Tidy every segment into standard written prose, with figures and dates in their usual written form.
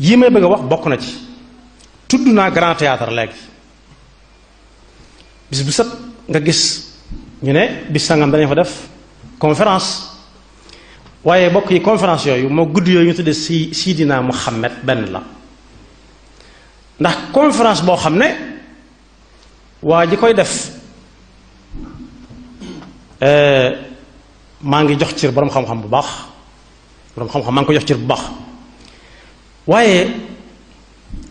yii may bëgg a wax bokk na ci tudd naa grand théâtre léegi bis bu set nga gis ñu ne bis sangam dañu fa def conférence waaye bokk yi conférence yooyu moo gudd yooyu ñu tudde Sidina Muhammad benn la ndax conférence boo xam ne waa ji koy def maa ngi jox cër boroom xam-xam bu baax boroom xam-xam maa ngi ko jox cër bu baax waaye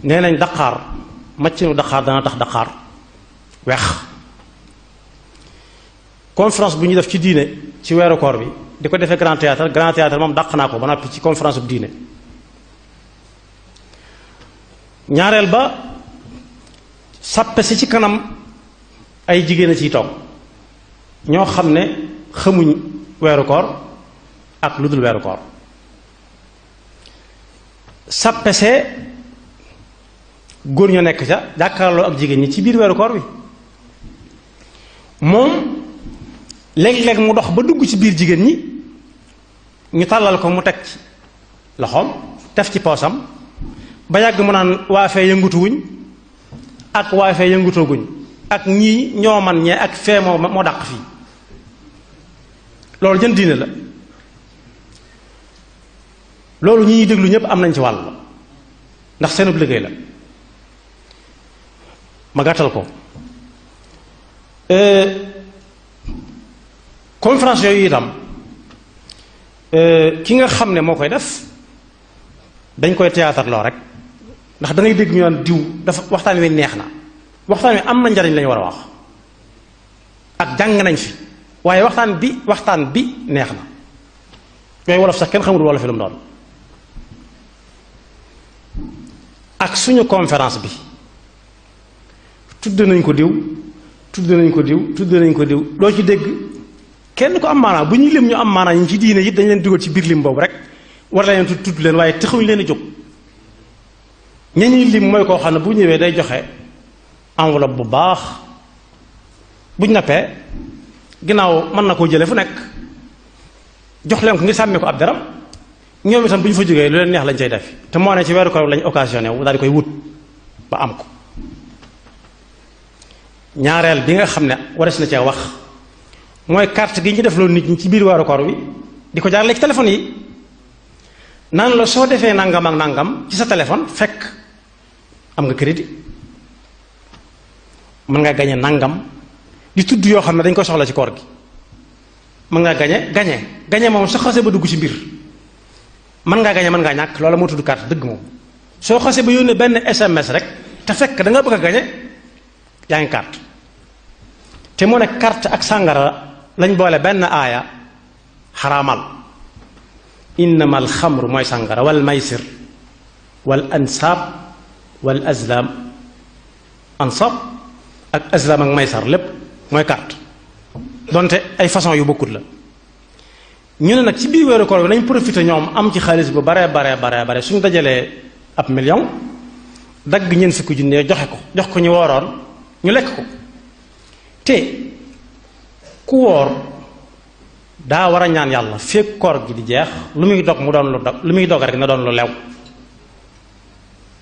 nee nañ daqaar maccinu daqaar dana tax daqaar weex conférence bu ñu def ci diine ci weeru koor bi di ko defee grand théâtre moom dàq naa ko ba noppi ci conférence bu diine ñaareel ba sàppe si ci kanam ay jigéen a ciy toog ñoo xam ne xamuñ weeru koor ak lu dul weeru koor sàppe see góor ñoo nekk ca jàkkaarloo ak jigéen ñi ci biir weeru koor bi moom léeg-léeg mu dox ba dugg ci biir jigéen ñi ñu tàllal ko mu teg ci loxoom def ci poosam ba yàgg mu naan waa fee yëngutuwuñ ak waa fee yëngutooguñ ak ñii ñoo man ñee ak fee moo dàq fii loolu jën diine la loolu ñi ñuy déglu ñépp am nañ ci wàll ndax seenub liggéey la ma gàttal ko conférence yooyu itam ki nga xam ne moo koy def dañ koy théâtre loo rek ndax da ngay dégg ñu naan diw dafa waxtaan wi neex na waxtaan wi am na njariñ lañu war a wax ak jàng nañ fi waaye waxtaan bi neex na yooyu wolof sax kenn xamul wolof fi lu mu doon ak suñu conférence bi tudd nañ ko diw tudd nañ ko diw tudd nañ ko diw doo ci dégg kenn ko am maanaa bu ñuy lim ñu am maanaa ñu ci diine it dañ leen dugal ci biir lim boobu rek war leen tudd leen waaye taxuñ leen a jóg ña ñuy lim mooy koo xam ne bu ñëwee day joxe enveloppe bu baax buñ nappee ginnaaw mën na koo jële fu nekk jox leen ko ngir sàmmee ko ab daram ñoom itam bu ñu fa jógee lu leen neex lañ cay def te moo ne ci weeru koor lañ occasionné wu daal di koy wut ba am ko ñaareel bi nga xam ne wares na cee wax mooy carte gi ñu def loolu nit ñi ci biir weeru koor wi di ko jaarale ci téléphone yi naan la soo defee nangam ak nangam ci sa téléphone fekk am nga crédit mën nga gañe nangam di tudd yoo xam ne dañ ko soxla ci koor gi mën nga gañe moom soo xasee ba dugg ci mbir mën ngaa gañe mën ngaa ñàkk loola moo tudd carte dëgg moom soo xasee ba yónnee benn SMS rek te fekk da nga bëgg a gañe yaa ngi carte te moo ne carte ak sàngara lañ boole benn aaya xaraamal innama alxamru mooy sàngara wal maysir wal ansaab wal azlam ansab ak azlam ak maysar lépp mooy carte donte ay façon yu bokkut la ñu ne nag ci biir weeru koor bi nañ profité ñoom am ci xaalis bu bare suñu dajalee ab million dagg ñeent fukki junne jox ko ñu wooroon ñu lekk ko te ku woor daa war a ñaan yàlla fekk koor gi di jeex lu muy dog mu doon lu dog lu muy dog rek na doon lu lew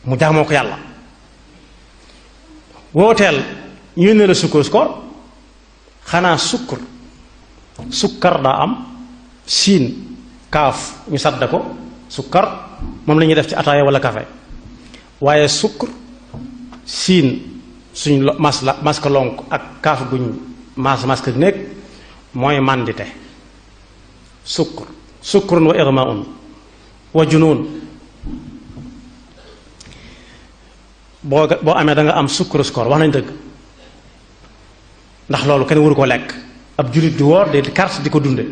mu jaamoo ko yàlla wooteel ñu yónnee la sukkur koor xanaa sukkar daa am siin kaaf ñu sadda ko sukkar moom la ñuy def ci ataaya wala café waaye sukkur siin suñ maska lonk ak kaaf guñ maska néeg mooy màndite sukkurun wa irmaun wa junuun boo amee da nga am sukkuru koor wax nañ dëgg ndax loolu kenn waru ko lekk ab jullit di woor de carte di ko dunde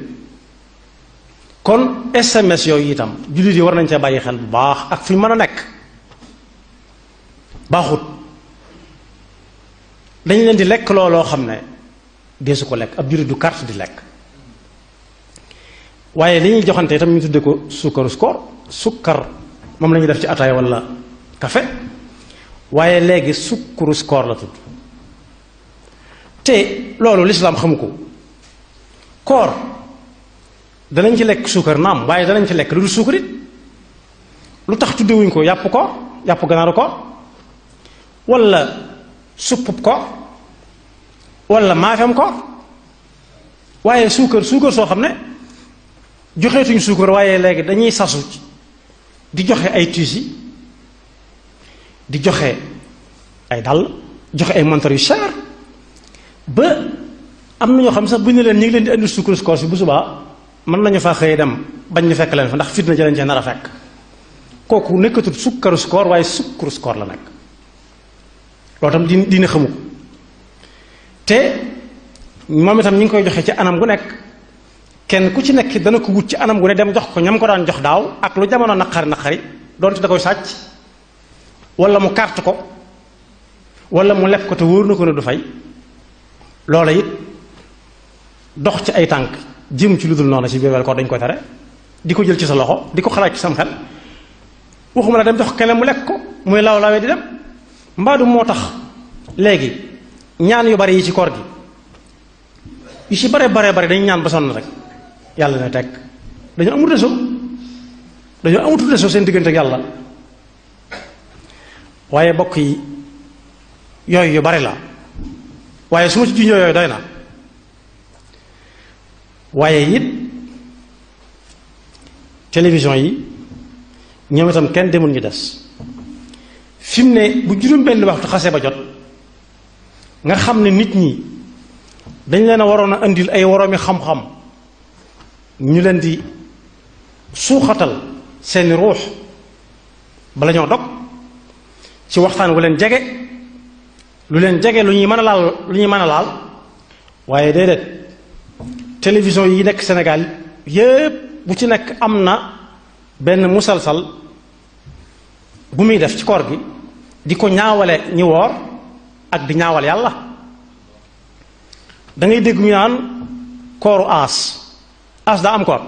kon SMS yooyu itam jullit yi war nañ cee bàyyi xel bu baax ak fi mën a nekk baaxut dañ leen di lekk looloo xam ne deesu ko lekk ab jullit du carte di lekk waaye li ñuy joxante itam ñu tudde ko sukkaru koor sukkar moom la ñuy def ci ataaya wala café waaye léegi sukkaru koor la tudd te loolu lislaam xamu ko koor danañ ci lekk suukar naam waaye danañ ci lekk lu dul suukar it lu tax tuddewuñ ko yàpp ganaaru ko wala suppub ko wala maafem ko waaye suukar soo xam ne joxeetuñ suukar waaye léegi dañuy sasu di joxe ay tuusi di joxe ay dàll joxe ay montar yu cher ba am na ñoo xam sax bu ñu leen ñu ngi leen di indi suukar koor si bu subaa mën nañu faa xëy dem bañ ñu fekk leen fa ndax fitna jëlañ cee nar a fekk kooku nekkatul sukkaru koor waaye sukkaru koor la nekk loolu tam diine xamu ko te moom itam ñi ngi koy joxe ci anam gu nekk kenn ku ci nekk dana ko wut ci anam gu ne dem jox ko ñam ko daan jox daaw ak lu jamono naqari doonte da koy sàcc wala mu carte ko wala mu leb ko te wóor na ko ne du fay loola it dox ci ay tànk jëm ci lu dul noonu ci biir koor dañ koy tere di ko jël ci sa loxo di ko xalaat ci sam xel waxuma la dem jox keneen mu lekk ko muy law lawee di dem mbaadu moo tax léegi ñaan yu bari yi ci koor gi yu ci bare dañuy ñaan ba sonn rek yàlla na teg dañu amul réseau seen diggante ak yàlla waaye bokk yi yooyu yu bari la waaye su ma ci junjoo yooyu doy na waaye it télévision yi ñoom itam kenn demul ñu des fi mu ne bu juróom benn waxtu xase ba jot nga xam ne nit ñi dañ leen a waroon a indil ay woroomi xam-xam ñu leen di suuxatal seeni ruux bala ñoo dog ci waxtaan wu leen jege lu ñuy mën a laal waaye déedéet télévision yi nekk Sénégal yépp bu ci nekk am na benn musalsal bu muy def ci koor gi di ko ñaawale ñi woor ak di ñaawal yàlla da ngay dégg ñu naan kooru aas daa am koor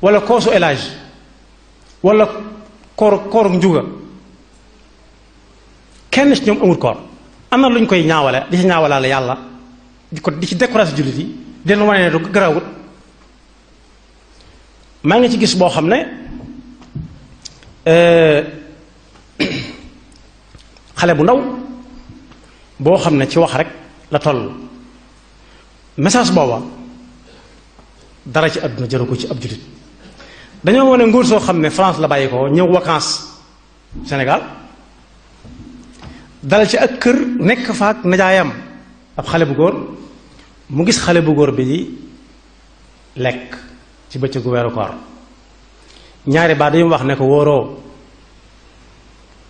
wala koosu élage wala kooru njuga kenn ci ñoom amul koor am na lu ñu koy ñaawale di ci ñaawalaale yàlla di ci découragé jullit yi den wane ne du garawut maa ngi ci gis boo xam ne xale bu ndaw boo xam ne ci wax rek la toll message booba dara ci àdduna jëru ko ci ab jullit dañoo wane ngóor soo xam ne France la bàyyi ko ñëw vacances Sénégal dal ci ak kër nekk fa ak najaayam ab xale bu góor mu gis xale bu góor bi di lekk ci bëccëgu weeru koor ñaari baat dañu wax ne ko wóoroo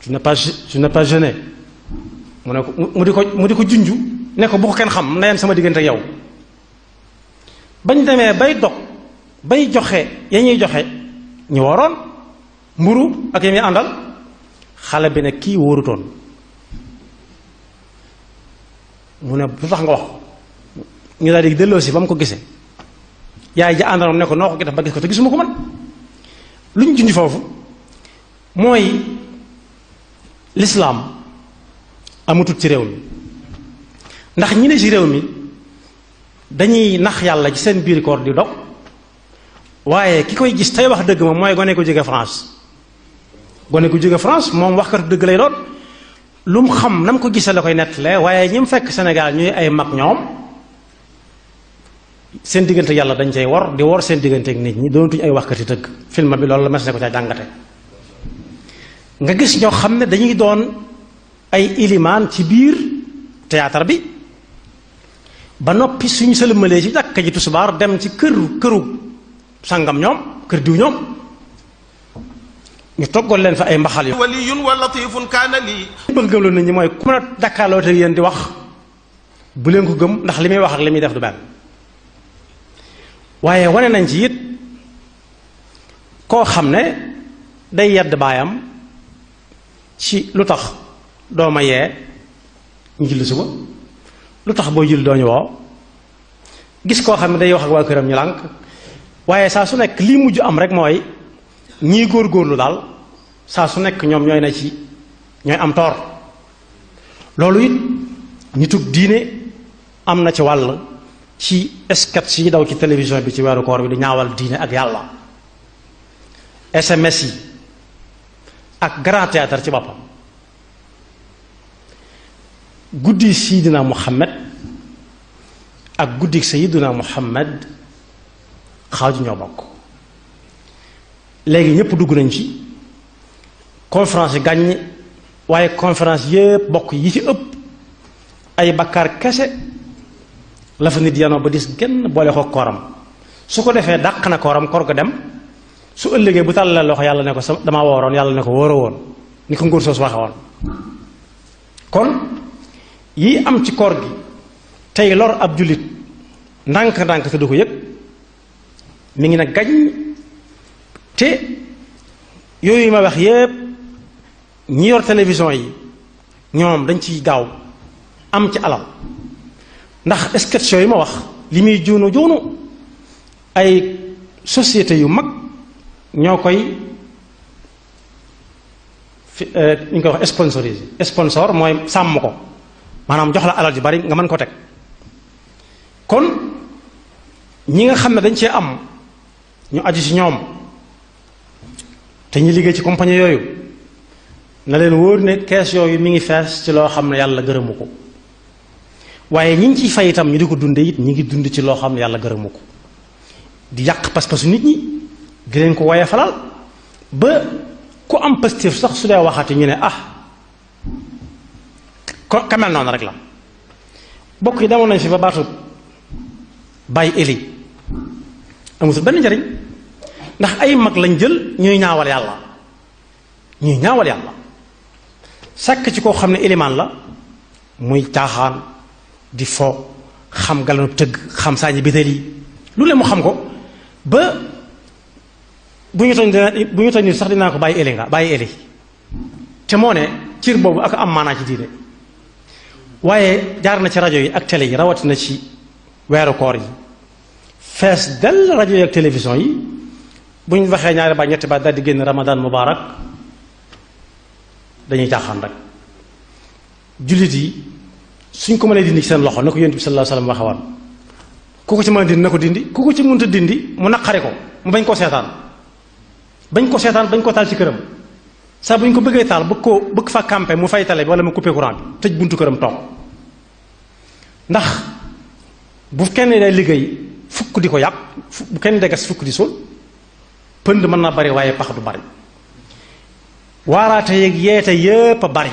tu n'es pas jeûné mu ne ko mu di ko junju ne ko bu ko kenn xam na yem sama diggante yow bañ demee bay dog bay joxe ya ñuy joxe ñu waroon mburu ak ya muy àndal xale bi ne kii wóorutoon mu ne lu tax nga wax ñu daal di delloo si ba mu ko gisee yaay ja àndaloon ne ko noo ko def ba gis ko te gisuma ko man lu ñu junj foofu mooy lislaam amatut ci réew mi ndax ñi ne ci réew mi dañuy nax yàlla ci seen biir koor di dog waaye ki koy gis tey wax dëgg moom mooy gone ko jóge France gone ko jóge France moom wax kat dëgg lay doon lu mu xam na mu ko gisee la koy nettalee waaye ñi mu fekk Sénégal ñuy ay mag ñoom seen diggante yàlla dañ cay wor di wor seen diggante ak nit ñi doonatuñ ay waxkati dëgg film bi loolu la mes ne ko ca jàngate nga gis ñoo xam ne dañuy doon ay ilimaan ci biir théâtre bi ba noppi suñu sëlmalee ci jàkka ji tusubaar dem ci këru sangam ñoom kër diw ñoom ñu toggal leen fa ay mbaxal yu waliyun wa latifun kaana lii bëgg gëm loolu nit ñi mooy ku mën a jàkkaarloo te yéen di wax bu leen ko gëm ndax li muy wax ak li muy def du benn waaye wane nañ ci it koo xam ne day yedd baayam ci lu tax doo ma yee ñu julli suba lu tax booy julli doo ñu woo gis koo xam ne day wax ak waa këram ñu lànk waaye saa su nekk lii mujj am rek mooy ñii góorgóorlu daal saa su nekk ñoom ñooy na ci ñooy am toor loolu it nitug diine am na ci wàll ci sketch yi daw ci télévision bi ci weeru koor bi di ñaawal diine ak yàlla SMS yi ak grand théâtre ci boppam. guddi Seydina Muhammad ak guddi Seydina Muhammad xaaju ñoo bokk. léegi ñëpp dugg nañ ci conférence yi gàññ, waaye conférence yépp bokk yi ci ëpp ay bakkaar kese la fa nit yanoo ba dis genn boole ko kooram. su ko defee dàq na kooram, koor ga dem. su ëllëgee bu tàllalee loxo yàlla ne ko damaa wooroon, yàlla ne ko wóoroo woon, ni ko ngóor soos waxe woon. kon yi am ci koor gi tey lor ab jullit ndànk-ndànk te du ko yëg mi ngi nag gañ. te yooyu ma wax yépp ñi yor télévision yi ñoom dañ ciy gaaw am ci alal, ndax sketch yi ma wax li muy juunu juunu ay société yu mag ñoo koy ñu koy wax sponsorisé. sponsor mooy sàmm ko, maanaam jox la alal ji bari nga mën ko teg. kon ñi nga xam ne dañ cee am ñu aju ci ñoom te ñu liggéey ci compagnie yooyu na leen wóor ne kees yooyu mi ngi fees ci loo xam ne yàlla gërëmu ko. waaye ñi ngi ciy fay itam ñu di ko dunde it ñi ngi dund ci loo xam ne yàlla gërëmu ko, di yàq pas-pasu nit ñi, di leen ko woye falal ba ku am pastéef sax su dee waxati ñu ne ko kamel noonu rek la. bokk yi demoon nañ fi ba baatu bàyyi eli amutul benn njariñ, ndax ay mag lañ jël ñuy ñaawal yàlla sàkk ci koo xam ne ilimaan la muy caaxaan di fo, xam galanu tëgg, xam saañi bitéel yi lu leen mu xam ko ba bu ñu toñ nit sax dinaa ko bàyyi eli te moo ne cir boobu ak am maanaa ci diine. waaye jaar na ci rajo yi ak télé yi, rawatina ci weeru koor yi, fees dell rajo yi ak télévision yi bu ñu waxee ñaari ba ñetti ba daldi génn ramadan mubarak dañuy caaxaan rek. jullit yi suñ ko mënee dindi ci seen loxo na ko yonent bi sallallahu alayhi wasallam waxe woon, ku ko ci mën a dindi na ko dindi, ku ko ci mënta dindi mu naqari ko, mu bañ koo seetaan bañ ko taal ci këram. saa bu ñu ko bëggee taal bëgg fa campé mu fay tale bi wala mu coupé courant bi tëj buntu këram toog. ndax bu kenn day liggéey fukk di ko yàq, bu kenn day gas fukk di suul, pënd mën na bari waaye pax du bari. waaraate yeeg yeete yépp a bari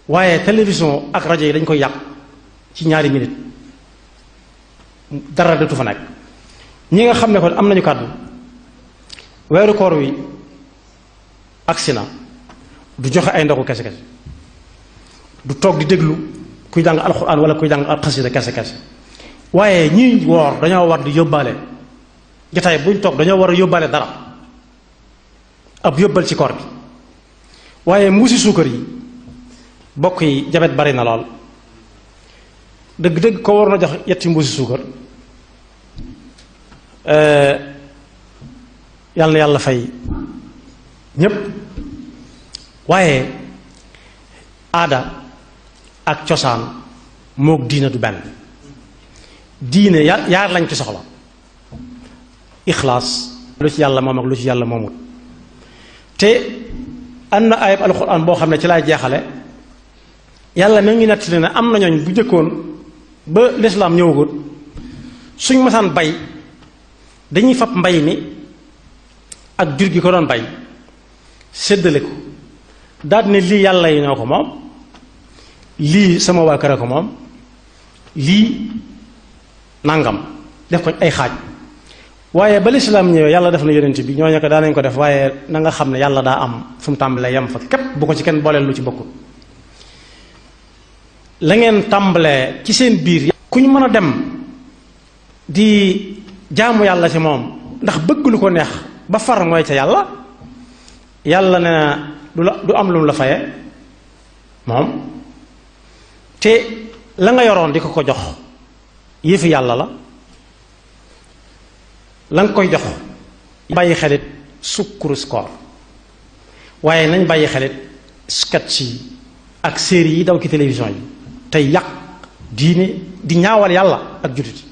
waaye télévision ak rajo yi dañ koy yàq ci ñaari minute dara dootu fa nekk. ñi nga xam ne kon am nañu kàddu weeru koor wi agsi na, du joxe ay ndogu kese kese, du toog di déglu kuy jàng alxuraan wala kuy jàng xasida kese kese. waaye ñiy woor dañoo war di yóbbaale jotaay buñ toog dañoo war a yóbbaale dara, ab yóbbal ci koor bi. waaye mbuusi suukar yi bokk yi jabet bari na lool, dëgg-dëgg ko war na jox yetti mbuusi suukar yàlla na yàlla fay ñépp. waaye aada ak cosaan mook diina du benn. diine yaar lañ ci soxla: ixlaas, lu ci yàlla moom ak lu ci yàlla moomut. te am na ayib alxuraan boo xam ne ci laay jeexale, yàlla mi ngi nettali ne am na ñooñ bu jëkkoon ba lislaam ñëwagut suñ masaan bay dañuy fab mbay mi ak jur gi ko doon bay séddale ko, daal ne lii yàlla yi ñoo ko moom, lii sama waa kër a ko moom, lii nangam, def ko ay xaaj. waaye ba lislaam ñëwee yàlla def na yonent bi ñooñu ko daanañ ko def, waaye na nga xam ne yàlla daa am fu mu tàmbalee yem fa képp, bu ko ci kenn booleel lu ci bokkul. la ngeen tàmbalee ci seen biir ku ñu mën a dem di jaamu yàlla ci moom ndax bëgg lu ko neex ba far mooy ca yàlla, yàlla ne du am lu mu la faye moom. te la nga yoroon di ko jox yëfi yàlla la nga koy jox. bàyyi xelit sukkuru koor, waaye nañ bàyyi xelit sketch yi ak série yi daw ci télévision yi tey yàq diine, di ñaawal yàlla ak jullit.